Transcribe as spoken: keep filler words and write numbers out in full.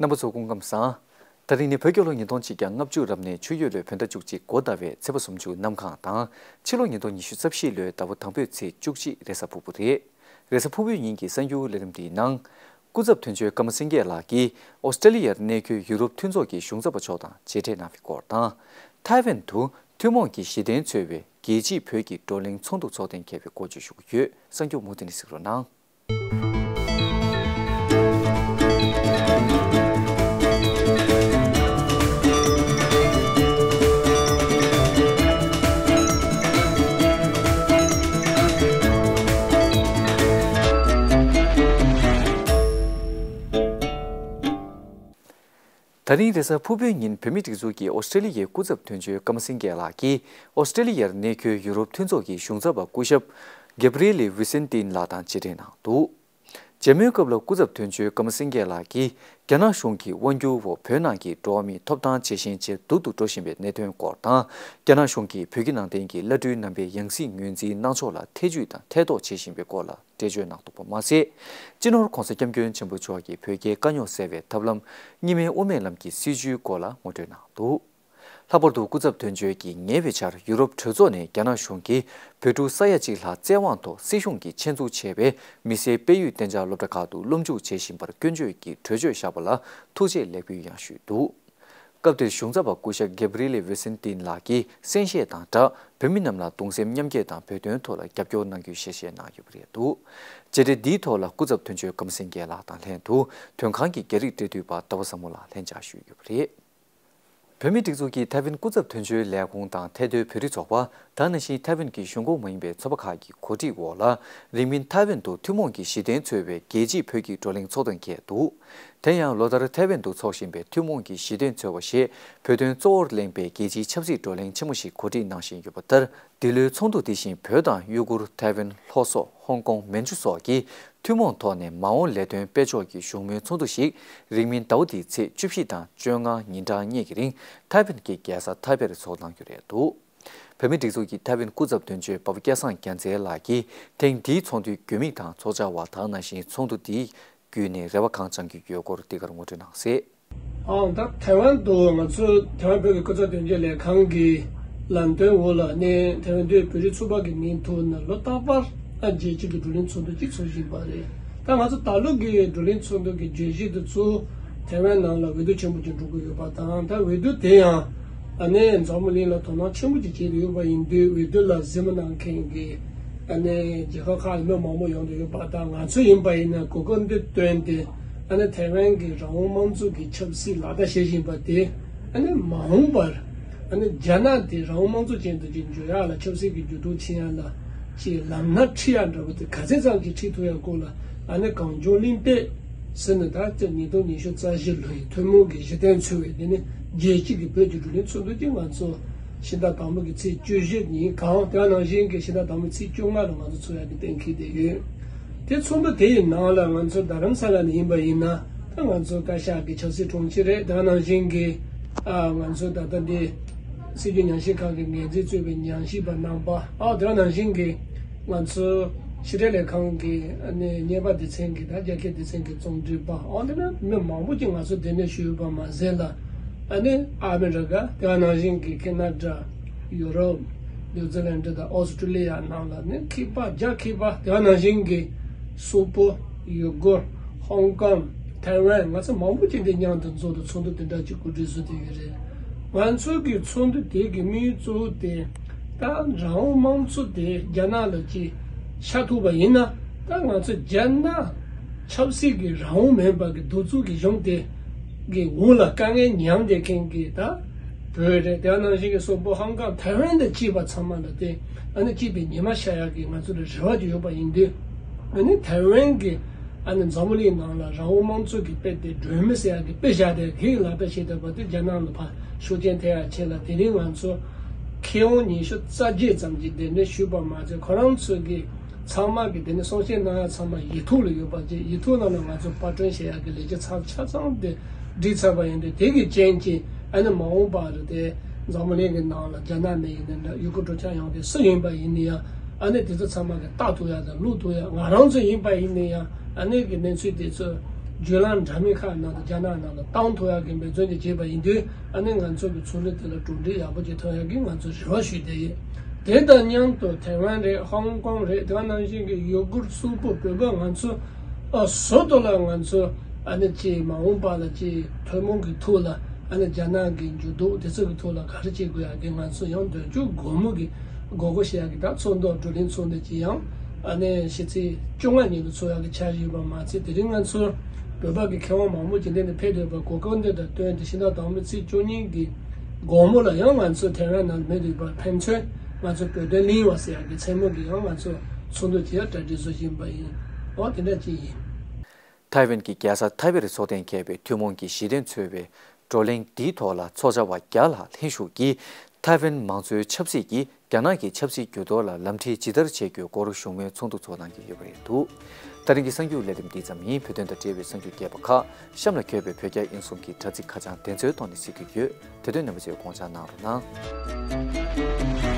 རྣམ་པ་ཚོ་སྐུ་ཁམས་བཟང་། དེ་རིང་ནི་བོད་རྒྱལ་ལོ་ཉིས་སྟོང་ཆིག་བརྒྱ་ལྔ་བཅུ་རབ་གནས་ཆུ་ཡོས་ལོའི་བོད་ཟླ་བཅུ་གཅིག་འགོ་ཟླ་བའི་ཚེས་པ་སུམ་ཅུ་གནམ་གང་དང་། ཕྱི་ལོ་ཉིས་སྟོང་ཉི་ཤུ་རྩ་བཞི་ལོའི་ཟླ་བ་དང་པོའི་ཚེས་བཅུ་གཅིག་རེས་གཟའ་ཕུར་བུ་རེད། རེས་གཟའ་ཕུར་བུའི་ཉིན་གྱི་གསར་འགྱུར་ལས་རིམ་འདིའི་ནང་། སྐུ་ཚབ་དོན་གཅོད་ཀརྨ་སེང་གེ་ལགས་ཀྱིས་ཨོ་སི་ཀྲེ་ལི་ཡར་གནས་འཁོད་ཡུ་རོབ་མཐུན་ཚོགས་ཀྱི་གཞུང་ཚབ་པ་མཆོག་དང་མཇལ་འཕྲད་གནང་བའི་སྐོར་དང་། ཐའེ་ཝན་དུ་ཐུན་མོང་གི་གཞི་རྟེན་འཚོལ་བའི་རྒྱལ་སྤྱིའི་བོད་ཀྱི་བགྲོ་གླེང་ཚོགས་འདུ་འཚོགས་གཏན་འཁེལ་བའི་སྐོར་བརྗོད་ཞུ་གི་ཡོད། གསར་འགྱུར་མུ་མཐུད་ནས་གཟིགས་རོགས་གནང་། ད་རིང་རེས་གཟའ་ཕུར་བུའི་ཉིན་བོད་མིའི་སྒྲིག་འཛུགས་ཀྱི་ཨོ་སི་ཀྲེ་ལི་ཡའི་སྐུ་ཚབ་དོན་གཅོད་ཀརྨ་སེང་གེ་ལགས་ཀྱིས་ཨོ་སི་ཀྲེ་ལི་ཡར་གནས་འཁོད་ཡུ་རོབ་མཐུན་ཚོགས་ཀྱི་གཞུང་ཚབ་པ་སྐུ་ཞབས་གེབ་རི་ཨེ་ལི་ཝི་སན་ཏིན་ལགས་དང་མཇལ་འཕྲད་གནང་འདུག་མཇལ་མོལ་སྐབས་ལ་སྐུ་ཚབ་དོན་གཅོད་ཀརྨ་སེང་གེ་ལགས་ཀྱིས་རྒྱ་ནག་གཞུང་གི་དབང་སྒྱུར་འོག་བོད་ནང་གི་འགྲོ་བ་མིའི་ཐོབ་ཐང་ཇེ་ཞན་ཇེ་སྡུག་ཏུ་འགྲོ་བཞིན་པའི་གནད་དོན་སྐོར་དང་། རྒྱ་ནག་གཞུང་གིས་བོད་ཀྱི་ནང་བསྟན་གྱི་བླ་སྤྲུལ་རྣམ་པའི་ཡང་སྲིད་ངོས་འཛིན་གནང་ཕྱོགས་ལ་ཐེ་ཇུས་དང་ཐེ་གཏོགས་བྱེད་བཞིན་པའི་སྐོར་ལ། འགྲེལ་བརྗོད་གནང་འདུག་པ་མ་ཟད། སྤྱི་ནོར་༧གོང་ས་༧སྐྱབས་མགོན་ཆེན་པོ་མཆོག་གིས་བོད་རྒྱའི་དཀའ་རྙོག་སེལ་བའི་ཐབས་ལམ་གཉིས་སྨན་དབུ་མའི་ལམ་གྱི་སྲིད་བྱུས་སྐོར་ལ་ངོ་སྤྲོད་གནང་འདུག་ལྷག་པར་དུ་སྐུ་ཚབ་དོན་གཅོད་ཀྱིས་ཉེ་བའི་ཆར་ཡུ་རོབ་གྲོས་ཚོགས་ནས་རྒྱ་ནག་གཞུང་གིས་བོད་ཕྲུག་ས་ཡ་གཅིག་ལྷག་བཙན་དབང་ཐོག་སྲིད་གཞུང་གིས་ཆེད་འཛུགས་བྱས་པའི་མི་སེར་སྤེལ་ཡུལ་གཏན་འཇགས་སློབ་གྲྭ་ཁག་ཏུ་སློབ་འཇུག་བྱེད་བཞིན་པར་སྐྱོན་བརྗོད་ཀྱི་གྲོས་ཆོད་བཞག་པ་ལ་ཐུགས་རྗེ་ལེགས་འབུལ་ཡང་ཞུས་འདུག་སྐབས་དེར་གཞུང་ཚབ་པ་སྐུ་ཞབས་གེབ་རི་ལེ་ཝི་སན་ཏིན་ལགས་ཀྱིས་གསན་བཤད་དང་སྦྲགས་བོད་མི་རྣམས་ལ་གདུང་སེམས་མཉམ་སྐྱེད་དང་བོད་དོན་ཐོག་ལ་རྒྱབ་སྐྱོར་གནང་རྒྱུའི་ཞལ་བཞེས་གནང་ཡོད་པ་རེད་འདུག་མཇལ་འཕྲད་འདིའི་ཐོག་ལ་སྐུ་ཚབ་དོན་གཅོད་ཀརྨ་སེང་གེ་ལགས་དང་ལྷན་དུ་དོན་ཁང་གི་རྒྱ་རིགས་འབྲེལ་མཐུད་པ་ཟླ་བ་བཟང་མོ་ལགས་ལྷན་བཅར་ཞུས་ཡོད་པ་རེད། བོད་མིའི་སྒྲིག་འཛུགས་ཀྱི་ཐའེ་ཝན་སྐུ་ཚབ་དོན་གཅོད་ལས་ཁུངས་དང་ཐའེ་སྡོད་བོད་རིགས་ཚོགས་པ། དེ་ནང་བཞིན་ཐའེ་ཝན་གྱི་གཞུང་ཁོངས་མ་ཡིན་པའི་ཚོགས་པ་ཁག་གི་གོ་སྒྲིག་འོག་ལ། རིང་མིན་ཐའེ་ཝན་དུ་ཐུན་མོང་གི་གཞི་རྟེན་འཚོལ་བའི་རྒྱལ་སྤྱིའི་བོད་ཀྱི་བགྲོ་གླེང་ཚོགས་གཏན་འཁེལ་འདུག་དེ་ཡང་ལོ་ལྟར་ཐའེ་ཝན་དུ་འཚོགས་བཞིན་པའི་ཐུན་མོང་གི་གཞི་རྟེན་འཚོལ་བ་ཞེས་བོད་དོན་གཙོ་བོར་གླེང་པའི་རྒྱལ་སྤྱིའི་ཆབ་སྲིད་བགྲོ་གླེང་ཆེན་མོ་ཞིག་གོ་སྒྲིག་གནང་བཞིན་ཡོད་པ་ལྟར། འདི་ལོའི་ཚོགས་འདུ་དེ་བཞིན་བོད་དང་ཡུ་གུར། ཐའེ་ཝན། ལྷོ་སོག་ཧོང་ཀོང་། མན་ཇུ་སོགས་ཀྱི་ཐུན་མོང་ཐོག་ནས་མ་འོངས་ལས་དོན་སྤེལ་ཕྱོགས་ཀྱི་བཞུགས་མོལ་ཚོགས་འདུ་ཞིག་རིང་མིན་ཟླ་བ་འདིའི་ཚེས་བཅུ་བཞི་དང་བཅོ་ལྔ་ཉིན་གྲངས་གཉིས་ཀྱི་རིང་ཐའེ་ཝན་གྱི་རྒྱལ་ས་ཐའེ་པེ་རུ་ཚོགས་གནང་རྒྱུ་རེད་འདུག་བོད་མིའི་སྒྲིག་འཛུགས་ཀྱི་ཐའེ་ཝན་སྐུ་ཚབ་དོན་གཅོད་འབའ་པོ་སྐལ་བཟང་རྒྱལ་མཚན་ལགས་ཀྱིས་ཐེངས་འདིའི་ཚོགས་འདུའི་དགོས་དམིགས་དང་ཚོགས་བཅར་བ་དག་ནང་བཞིན་ཚོགས་འདུ་འདི་བརྒྱུད་ནས་རེ་བ་གང་བཅང་རྒྱུ་ཡོད་སྐོར་འདི་གར་ངོ་སྤྲོད་གནང་གསལ། ཨང་། ད་ཐའེ་ཝན་དུ་ང་ཚོ་ཐའེ་ཝན་བོད་ཀྱི་སྐུ་ཚབ་དོན་གཅོད་ལས་ཁང་གི་ལམ་སྟོན་འོག་ལ་ནས་ཐའེ་ཝན་དུ་བོད་རིགས་ཚོགས་པ་གི་མིང་ཐོག་ནས་ལོ་རྟག་པར་ཨ་རྒྱལ་སྤྱི་གི་བགྲོ་གླེང་ཚོགས་འདུ་གཅིག་ཚོགས་བཞིན་པ་རེད། ད་ང་ཚོ་ད་ལོ་གི་བགྲོ་གླེང་ཚོགས་འདུ་གི་བརྗོད་གཞི་དེ་ཚོ་ཐའེ་ཝན་ནང་ལ་འོས་བསྡུ་ཆེན་པོ་ཅིག་འགྲོ་གི་ཡོད་པ་དང་། ད་འོས་བསྡུ་དེ་ཡང་ཨ་ནི་འཛམ་བུ་གླིང་ལ་དོ་སྣང་ཆེན་པོ་ཅིག་བྱེད་ཀྱི་ཡོད་པ་ཡིན་དུས། འོས་བསྡུ་ལ་གཟིགས་མོ་གནང་མཁན་གྱི་ཨ་ནི་རྒྱལ་ཁབ་ཁག་ལ་མི་མང་པོ་ཡོང་གི་ཡོད་པ་དང་། ང་ཚོ་ཡིན་པ་ཡིན་ན་གོ་སྐབས་འདི་བཏོན་ཏེ། ཨ་ནི་ཐའེ་ཝན་གྱི་རང་དབང་དམངས་གཙོ་གི་ཆབ་སྲིད་ལག་བསྟར་བྱེད་བཞིན་པ་དེ། ཨ་ནི་མ་འོངས་པར་ཨ་ནི་རྒྱ་ནག་དེ་རང་དབང་དམངས་གཙོ་ཅན་དུ་ཅིག་འགྱུར་ཡག་ལ། ཆབ་སྲིད་ཀྱི་འགྱུར་ལྡོག་ཕྱིན་ཡག་ལ་ཅིག་ལམ་སྣ་ཁྲིད་ཡག་འདྲ་པོ་དེ་ག་ཚད་ཙམ་ཅིག་ཁྲིད་ཐུབ་ཡག་སྐོར་ལ་ཨ་ནི་གང་བྱུང་གླེང་སྟེགས་ཟེར་ནས། ད་ལྟ་ཉིས་སྟོང་ཉི་ཤུ་རྩ་བཞི་ལོའི་ཐུན་མོང་གི་གཞི་རྟེན་འཚོལ་བའི་དེ་ནི་རྒྱལ་སྤྱི་གི་བོད་ཀྱི་བགྲོ་གླེང་ཚོགས་འདུ་ཅིག་ང་ཚོ་ཕྱི་ཟླ་དང་པོ་གི་ཚེས་བཅུ་བཞི་ཉིན་གང་། དེ་ནང་བཞིན་གྱི་ཕྱི་ཟླ་དང་པོའི་ཚེས་བཅོ་ལྔ་ལ་ང་ཚོ་ཚོགས་ཡག་གི་གཏན་འཁེལ་བསྡད་ཡོད། དེ་ཚོགས་འདུ་དེ་ཡི་ནང་ལ་ང་ཚོ་རྡ་རམ་ས་ལ་ནས་ཡིན་པ་ཡིན་ན། ད་ང་ཚོ་བཀའ་ཤག་གི་ཆབ་སྲིད་དྲུང་ཆེ་རེད། དེ་ནང་བཞིན་གྱི་ཨ་ང་ཚོ་ད་ལྟ་འདི་སྲིད་བྱུས་ཉམས་ཞིབ་ཁང་གི་འགན་འཛིན་གཙོས་པའི་ཉམས་ཞིབ་པ་རྣམ་པ། ཨ་དེ་ནང་བཞིན་གྱི་ང་ཚོ་ཕྱི་དྲིལ་ལས་ཁང་གི་ཨ་ནི་གཉེར་པ་སྡེ་ཚན་གྱི་ད་རྒྱ་སྐད་སྡེ་ཚན་གྱི་རྩོམ་སྒྲིག་པ། ཨ་དེ་ནས་མི་མང་པོ་ཅིག་ང་ཚོ་དེ་ནས་ཞུགས་ཡོད་པ་མ་ཟད་ལ། ཨ་ནི་ཨ་མི་རི་ཀ། དེ་ནང་བཞིན་གྱི་ཁེ་ན་ཌ། ཡུ་རོབ། ནིའུ་ཛི་ལན་ཌི་དང་ཨོ་སི་ཀྲི་ལི་ཡ་ནང་ལ་ནི་མཁས་པ་རྒྱ་མཁས་པ། དེ་ནང་བཞིན་གྱི་སོག་པོ། ཡུ་གུར། ཧོང་ཀོང་། ཐའེ་ཝན། ང་ཚོ་མང་པོ་ཅིག་འདི་མཉམ་དུ་འཛོམས་ཏེ་ཚོགས་འདུ་དེ་འདྲ་ཅིག་གོ་སྒྲིག་བཟོས་བསྡད་ཡོད་རེད། ང་ཚོ་གི་ཚོགས་འདུ་དེ་གི་དམིགས་ཡུལ་གཙོ་བོ་དེ། ད་རང་དབང་དམངས་གཙོ་དེ་རྒྱ་ནག་ལ་ཅིག་ཆགས་ཐུབ་པ་ཡིན་ན། ད་ང་ཚོ་རྒྱ་ནག་ཆབ་སྲིད་ཀྱི་རང་དབང་མེད་པ་གི་གདུག་རྩུབ་ཀྱི་གཞུང་དེ་གི་འོག་ལ་དཀའ་ངལ་མྱངས་བསྡད་མཁན་གྱི་ད་བོད་རེད། དེ་ནང་བཞིན་གྱི་སོག་པོ། ཧོང་ཀོང་། ཐའེ་ཝན་དང་བཅས་པ་ཚང་མ་ལ་དེ་ཨ་ནི་གཅིག་པའི་ཉི་མ་ཤར་ཡག་གི་ང་ཚོ་ལ་རེ་བ་ཅིག་ཡོད་པ་ཡིན་དུས། ཨ་ནི་ཐའེ་ཝན་གྱི་ཨ་ནི་འཛམ་བུ་གླིང་ནང་ལ་རང་དབང་དམངས་གཙོ་གི་དཔེ་དེ་སྒྲོན་མེ་ཟེར་ཡག་གི་དཔེ་བཞག་དེ་གི་ལག་བསྟར་བྱེད་ཐུབ་པ་དེ་རྒྱ་ནག་ལ་ཕར་ཤུགས་རྐྱེན་ཐེབས་ཡག་ཆེད་ལ། དེ་རིང་ང་ཚོ་མཁས་དབང་ཉི་ཤུ་རྩ་བརྒྱད་ཙམ་གྱིས་གདན་འདྲེན་ཞུས་པ་མ་ཟད། ཁོ་རང་ཚོ་གི་ཚང་མ་གི་དེ་ནི་གསུང་བཤད་གནང་ཡག་ཚང་མ་ཡིག་ཐོག་ལ་ཡོད་པ་བཅས། ཡིག་ཐོག་ནང་ལ་ང་ཚོ་པར་སྐྲུན་བྱེད་ཡག་གི་ལས་འཆར་ཚར་ཆ་ཚང་དེ་བསྒྲིགས་ཚར་བ་ཡིན་དུས། དེ་གི་རྐྱེན་གྱིས་ཨ་ནི་མ་འོངས་པ་རུ་དེ་འཛམ་བུ་གླིང་གི་ནང་ལ་རྒྱ་ནག་ནས་ཡིན་ན་འདྲ། ཡུ་གུར་གྲོང་ཁྱེར་ཡོང་མཁན་སུ་ཡིན་པ་ཡིན་ན་ཡང་། ཨ་ནི་དེ་ཚོ་ཚང་མ་གི་ལྟ་ཐུབ་ཡག་དང་ཀློག་ཐུབ་ཡག་ང་རང་ཚོ་ཡིན་པ་ཡིན་ན་ཡང་ཨ་ནི་གི་གནས་ཚུལ་དེ་ཚོ་ བརྒྱུད་ལམ་འདྲ་མིན་ཁག་ནང་དུ་རྒྱ་ནག་ནང་ལ་བཏང་ཐུབ་ཡག་གི་འབད་བརྩོན་ཅིག་བྱས་པ་ཡིན་དུས། ཨ་ནི་ང་ཚོ་གི་ཚོང་འབྲེལ་དེ་ལ་གྲུབ་འབྲས་ཡག་པོ་ཅིག་ཐོན་ཡག་གི་ང་ཚོ་རེ་བ་ཞུས་བསྡད་ཡོད། དེ་དང་མཉམ་དུ་ཐའེ་ཝན་རེད། ཧོང་ཀོང་རེད། དེ་ག་ནང་བཞིན་གྱི་ཡུ་གུར་སོག་པོ་བོད་པ་ང་ཚོ་ཨ་ཟུར་དུ་ལ་ང་ཚོ་ཨ་ནི་ཅིག་མ་འོངས་པ་ལ་ཅིག་ཐུན་མོང་གི་ཐོག་ལ་ཨ་ནི་རྒྱ་ནག་གི་འགྱུར་ལྡོག་དེ་ཚོ་གི་ཐོག་ལ་ག་རེ་བྱེད་དགོས་ཡག་གི་ང་ཚོ་ཡང་འདོད་རྒྱུ་སྒོར་མོ་གི་དགོས་མཁོ་བཤད་ཡག་གི་ད་ཚོགས་འདུ་བགྲོ་གླེང་ཚོགས་འདུ་ཅིག་ཡང་ཨ་ནི་ཕྱི་ཚེས་བཅོ་ལྔ་ཉིན་དུ་ཚོགས་ཡག་གི་འཆར་གཞི་ཡོད་པ་མ་ཚད། དེ་རིང་ང་ཚོ་བོད་པ་གི་མཁས་དབང་མང་པོ་ཅིག་འདི་ནས་ཕེབས་འདུག་པ། གོ་སྐབས་འདི་དང་བསྟུན་ཏེ་ཕྱི་ཟླ་དང་པོའི་ཚེས་བཅུ་གཉིས་ཀྱི་དགོང་མོ་ལ་ཡང་ང་ཚོ་ཐའེ་ཝན་ནང་མི་འདུག་པ་ཕན་ཚུན་ང་ཚོ་བོད་དོན་གླེང་བ་ཟེར་ཡག་གི་མཚན་མོ་གི་ཡང་ང་ཚོ་ཚོགས་འདུ་ཅིག་ཡང་གྲ་སྒྲིག་བཟོ་བཞིན་པ་ཡིན། འོ་དེ་འདྲ་ཅིག་ཡིན། ཐའེ་ཝན་གྱི་རྒྱལ་ས་ཐའེ་པེ་རུ་འཚོགས་གཏན་འཁེལ་བའི་ཐུན་མོང་གི་གཞི་རྟེན་འཚོལ་བའི་བགྲོ་གླེང་འདིའི་ཐོག་ལ་ཚོགས་བཅར་བ་བརྒྱ་ལྷག་ལྷན་ཞུགས་ཀྱིས་ཐའེ་ཝན་མང་གཙོའི་ཆབ་སྲིད་ཀྱིས་རྒྱ་ནག་གི་ཆབ་སྲིད་འགྱུར་ལྡོག་ལ་ལམ་ཁྲིད་ཇི་ལྟར་བྱེད་དགོས་སྐོར་བཞུགས་མོལ་ཚོགས་འདུ་ཚོགས་གནང་གི་ཡོད་པ་རེད་འདུག་ད་རིང་གི་གསར་འགྱུར་ལས་རིམ་འདི་ཙམ་ཡིན། བོད་དོན་དང་འབྲེལ་བའི་གསར་འགྱུར་རྒྱས་པ་ཁག་གཤམ་ལ་འཁོད་པའི་བོད་རྒྱ་དབྱིན་གསུམ་གྱི་དྲ་ཚིགས་ཁ་བྱང་དེ་ཚོའི་ཐོག་ནས་གཟིགས་ཀྱི་ཡོད། དེ་དོན་རྣམ་པ་ཚོས་དགོངས་འཇགས་གནང་རོགས་གནང་།